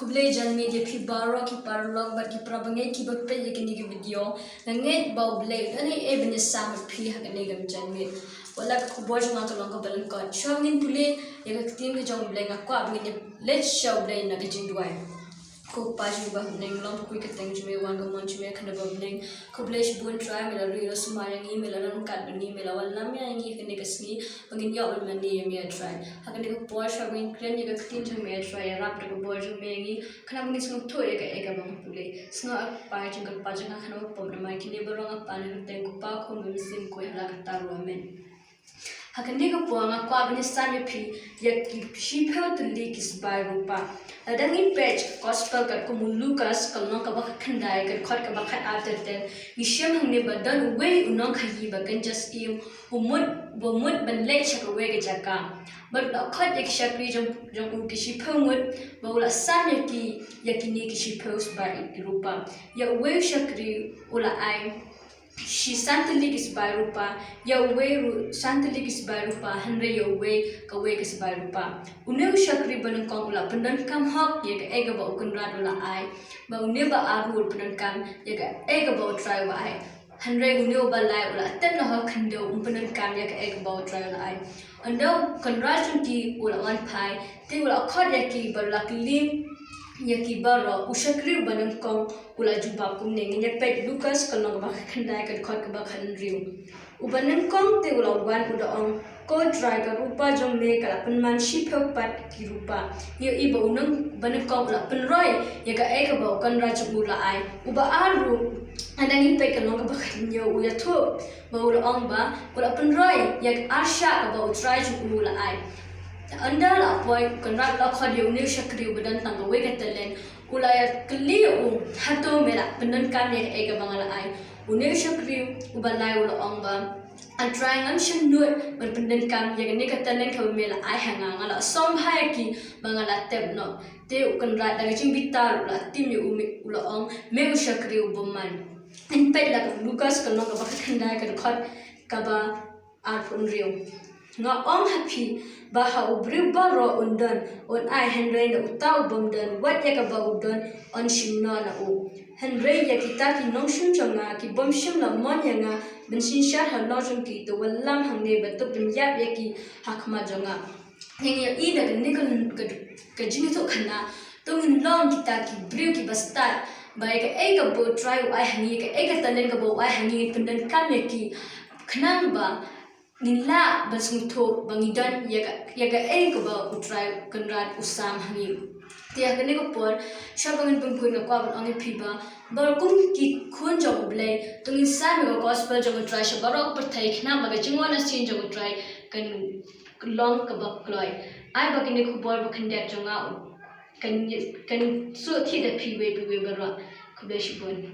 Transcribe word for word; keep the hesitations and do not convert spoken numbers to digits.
Khublei janmiet ïa phi baroh ki paralok bad ki parabangeit kiba peit ïa kane ka video. Nga ngeit ba U Blei u don ei ei ban ïasam ïa phi ha kane ka janmiet. Wat la ka khubor jong nga ka long kaba lyngkot. Shuwa ngin pule ïa ka ktien ka jong U Blei, nga kwah ba ngin ïa leit sha U Blei na ka jingduwai. Ko Pa jong ngi ba ha bneng, long khuid ka kyrteng jong me, wan ka mon jong me, kane ba ha bneng. Khublei shibun Trai, me la ri la sumar ïa ngi, me la ryngkat bad ngi, me la wallam ïa ngi ha kane ka sngi ba ngin ïoh ban mane ïa me Trai. Ha kane ka por shuwa ba ngin kren ïa ka ktien jong me Trai, ïarap da ka bor jong me ïa ngi, khnang ba ngin sngewthuh ïa kaei kaba nga pule. Sngap ah Pa jong ka Pa jong nga, khnang ba pop namar kine baroh nga pan ha ka kyrteng ko Pa, ko Khun bad ko Mynsiem Bakhuid, ha la ka kyrteng ruh, amen. Ha kane ka por nga kwah ban ïasam ïa phi ïa ki shiphew tylli ki sbai rupa. Lada ngi peit Gospel katkum u Lukas ka lynnong kaba khatkhyndai ka dkhot kaba khatar ter ter, ngi shem hangne ba don uwei u nongkhaïi ba kynja syiem u mut, ba mut ban leit sha kawei ka jaka. Bad u la khot ïa ki shakri jong, jong u ki shiphew ngut ba u la sam ïa ki, ïa kine ki shiphew sbai rupa. Ïa uwei u shakri u la ai shi san tylli ki sbai rupa, ïa uwei ruh san tylli ki sbai rupa, hynrei ïa uwei kawei ka sbai rupa. Une u shakri ba nyngkong u la pyndonkam hok ïa kaei kaba u kynrad u la ai, bad une ba ar ruh u la pyndonkam ïa kaei kaba u trai u la ai. Hynrei une uba lai u la tep noh ha khyndew, um pyndonkam ïa kaei kaba u trai u la ai. Ynda u kynrad jong ki u la wan phai, te u la khot ïa ki bad u la kylli ïa ki baroh. U shakri uba nyngkong u la jubab kumne, ngin ïa peit Lukas ka lynnong kaba khatkhyndai ka dkhot kaba khathynriew. Uba nyngkong te u la wan u da ong, ko Trai, ka rupa jong me ka la pynman shiphew pat ki rupa. Ïohi ba u nyng, ba nyngkong u la pynroi ïa kaei kaba u kynrad jong u la ai. Uba ar ruh, lada ngi peit ka lynnong kaba khathynñiew u ïathuh ba u la ong ba u la pynroi ïa ka arshah kaba u trai jong u u la ai. Ynda la poi u kynrad u la khot ïa une u shakri uba don tang kawei ka talent, u la ïa kylli ïa u, hato me la pyndonkam ïa kaei kaba nga la ai? Une u shakri uba lai u la ong ba, a Trai, ngam shym nud ban pyndonkam ïa kane ka talent kaba me la ai ha nga, nga la song bha ïa ki ba nga la tep noh. Te u kynrad da ka jingbitar u la tim ïa u, u la ong, me u shakri u bymman. Ngin peit la ka Lukas ka lynnong kaba khatkhyndai ka dkhot kaba arphew hynriew. Nga ong ha phi ba ha u briew baroh un don, un ai, hynrei na uta u bym don, wat ïa kaba u don yn shim noh na u. Hynrei ïa kita ki nongshun jong nga ki bym shym la mon ïa nga ban synshar halor jong ki, to wallam hangne bad to pynïap ïa ki ha khmat jong nga. Ngi ïohi da kane ka, ka, ka jingïathuhkhana, to ngin long kita ki briew kiba stad ba ïa kaei kaba u trai u ai ha ngi, ïa kaei ka talent kaba u ai ha ngi, ngin pyndonkam ïa ki khnang ba ngin lah ban sngewthuh ba ngi don ïa ka, ïa kaei kaba u trai u kynrad u sam ha ngi. Te ha kane ka por, shuwa ba ngin pynbud, nga kwah ban ong ïa phi ba, ba kum ki khun jong U Blei, to ngin sam ïa ka gospel jong u Trai sha baroh ka pyrthei, khnang ba ka jingwan arsien jong u Trai kan long kaba kloi. Ai ba kane ka khubor ba khyndiat jong nga kan, kan shu thied da phi iwei pa iwei baroh. Khublei shibun.